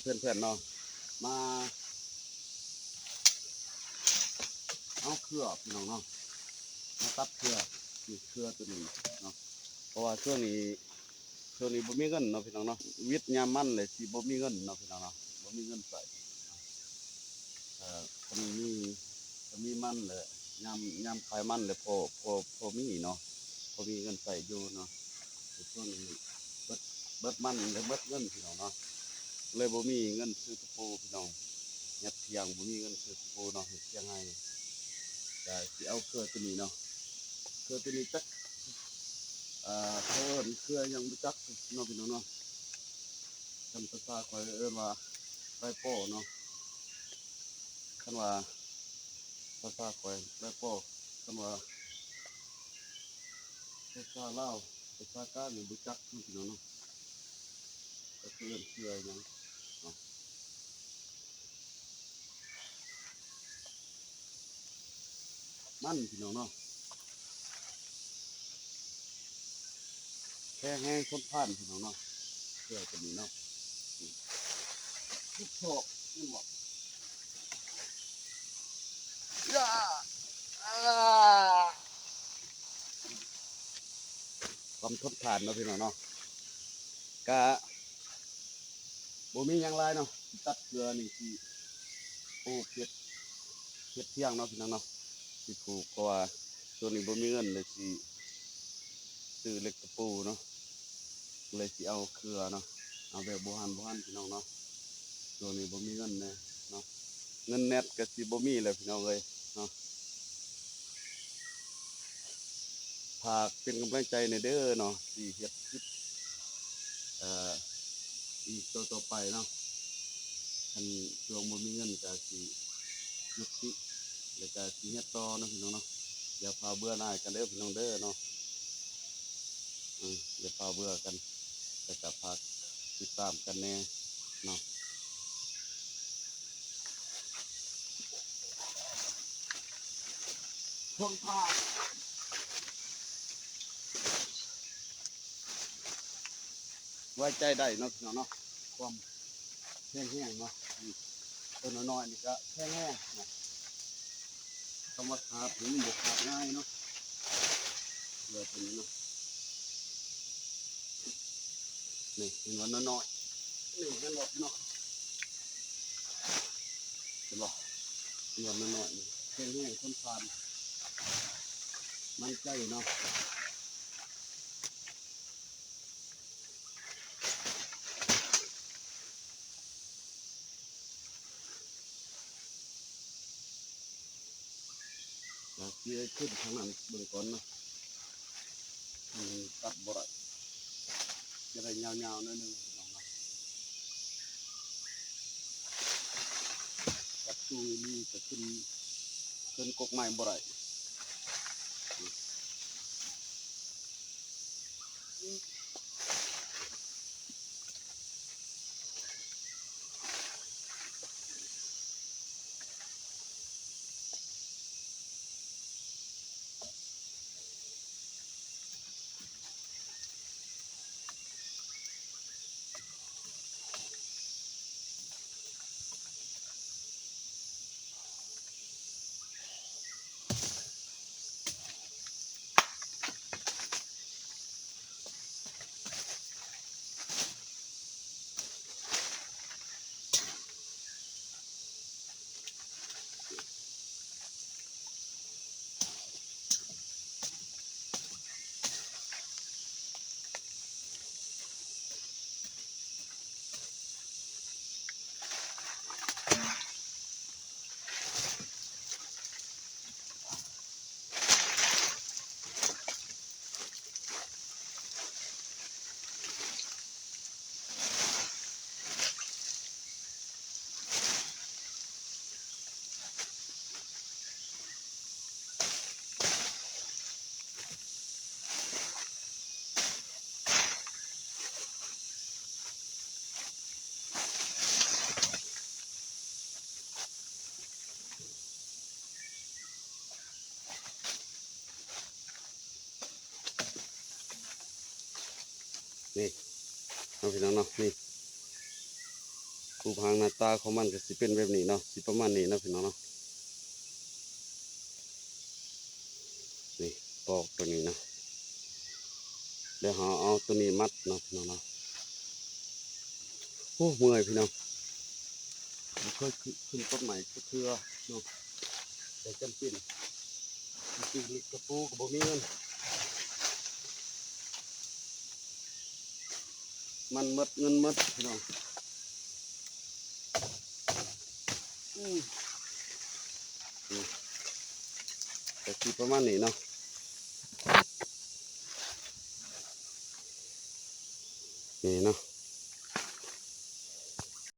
ເພື່ອນໆເນາະ ມາເອົາເຄືອພີ່ນ້ອງເນາະ ມາຕັດເຄືອ ນີ້ເຄືອຕົວນີ້ເນາະ ເພາະວ່າຊ່ວງນີ້ ຊ່ວງນີ້ບໍ່ມີເງິນເນາະພີ່ນ້ອງເນາະ ວິດຍາມມັນແລ້ວຊິບໍ່ມີເງິນເນາະພີ່ນ້ອງເນາະ ບໍ່ມີເງິນໃຊ້ ເອີ ຄັນມີ ຄັນມີມັນແຫຼະ ຍາມ ຍາມຂາຍມັນແຫຼະ ພໍ ພໍ ພໍມີເນາະ ພໍມີເງິນໃຊ້ຢູ່ເນາະ ແຕ່ຊ່ວງນີ້ເບິດ ເບິດມັນແລ້ວເບິດເງິນພີ່ນ້ອງເນາະ ເລີຍບໍ່ມີເງິນຊື້ຕະປູພີ່ນ້ອງ ເຮັດຖຽງບໍ່ມີເງິນຊື້ຕະປູເນາະ ເຮັດຖຽງໃຫ້ ກະຊິເອົາເຄືອຕົວນີ້ເນາະ ເຄືອຕົວນີ້ຈັກ ອ່າ ເຂົາເອີ້ນເຄືອຫຍັງບໍ່ຈັກເນາະພີ່ນ້ອງເນາະ ຄັນພາສາຂ້ອຍເອີ້ນວ່າໄລປໍເນາະ ຄັນວ່າພາສາຂ້ອຍໄລປໍ ຄັນວ່າພາສາລາວ ພາສາກາງນີ້ບໍ່ຈັກເນາະພີ່ນ້ອງເນາະ ຈັກເອີ້ນເຄືອຫຍັງເນາະ. ມັນພີ່ນ້ອງເນາະ ແຂງແຮງທົນທານພີ່ນ້ອງເນາະ ເຄືອຕົວນີ້ເນາະ ທຸກຊອກເຫັນບໍ່ ຍາ ອາ ຄວາມທົນທານເນາະພີ່ນ້ອງເນາະ ກະ ບໍ່ມີຫຍັງຫຼາຍເນາະ ຊິຕັດເຄືອນີ້ ຊິປູກເຮັດ ເຮັດຖຽງເນາະພີ່ນ້ອງເນາະ ຊິປູກ ເພາະວ່າຊ່ວງນີ້ບໍ່ມີເງິນ ເລີຍຊິຊື້ເຫຼັກຕະປູເນາະ ເລີຍຊິເອົາເຄືອເນາະ ເອົາແບບບໍ່ຫັນບໍ່ຫັນພີ່ນ້ອງເນາະ ຊ່ວງນີ້ບໍ່ມີເງິນແດ່ເນາະ ເງິນແນັດກະຊິບໍ່ມີແລ້ວພີ່ນ້ອງເອີຍເນາະ. ຝາກເປັນກຳລັງໃຈແດ່ເດີເນາະ ຊິເຮັດຄລິບ ເອີ ອີກຕໍ່ໆໄປເນາະ ຄັນຊ່ວງບໍ່ມີເງິນກະຊິຢຸດຕິ ແລ້ວກະຊິເຮັດຕໍ່ເນາະພີ່ນ້ອງເນາະ ຢ່າພາວເບື່ອໜ່າຍກັນເດີພີ່ນ້ອງເດີເນາະ ອື ຢ່າພາວເບື່ອກັນ ແລ້ວກະຝາກຕິດຕາມກັນແດ່ເນາະ. ຄົນພາ ໄວ້ໃຈໄດ້ເນາະພີ່ນ້ອງເນາະ ຄວາມແຂງແຮງເນາະ ອື ຕົ້ນນ້ອຍໆນີ້ກະແຂງແຮງເນາະ ຄຳວ່າຂາດນີ້ມັນບໍ່ຂາດງ່າຍເນາະ ເຄືອຕົວນີ້ເນາະ ນີ້ເຫັນວ່ານ້ອຍໆ ນີ້ເຫັນບໍ່ພີ່ນ້ອງ ເຫັນບໍ່ ເຫັນວ່ານ້ອຍໆ ແຂງແຮງທົນທານ ໝັ້ນໃຈເນາະ. ກະຊິໄດ້ຂຶ້ນທາງນັ້ນເບິ່ງກ່ອນເນາະ ມັນຕັດບໍ່ໄດ້ ຈະໄດ້ຍາວໆໜ້ອຍໜຶ່ງພີ່ນ້ອງເນາະ ຕັດສູງອີ່ຫຼີກະຂຶ້ນ ຂຶ້ນກົກໄມ້ບໍ່ໄດ້. ນີ້ເນາະ ພີ່ນ້ອງເນາະ ນີ້ ຮູບຮ່າງໜ້າຕາຂອງມັນກໍຊິເປັນແບບນີ້ເນາະ ຊິປະມານນີ້ເນາະພີ່ນ້ອງເນາະ. ນີ້ ປອກຕົວນີ້ນະ ແລ້ວເຮົາເອົາຕົວນີ້ມັດເນາະພີ່ນ້ອງເນາະ. ໂອ້ ເມື່ອຍພີ່ນ້ອງ ບໍ່ເຄີຍຂຶ້ນ ຂຶ້ນຕົ້ນໄມ້ຈັກເທື່ອເນາະ ແຕ່ຈຳເປັນ ຊື້ເຫຼັກຕະປູກໍບໍ່ມີເງິນ ມັນໝົດເງິນໝົດພີ່ນ້ອງ. ອືມ ອືມ ກໍຊິປະມານນີ້ເນາະ ນີ້ເນາະ.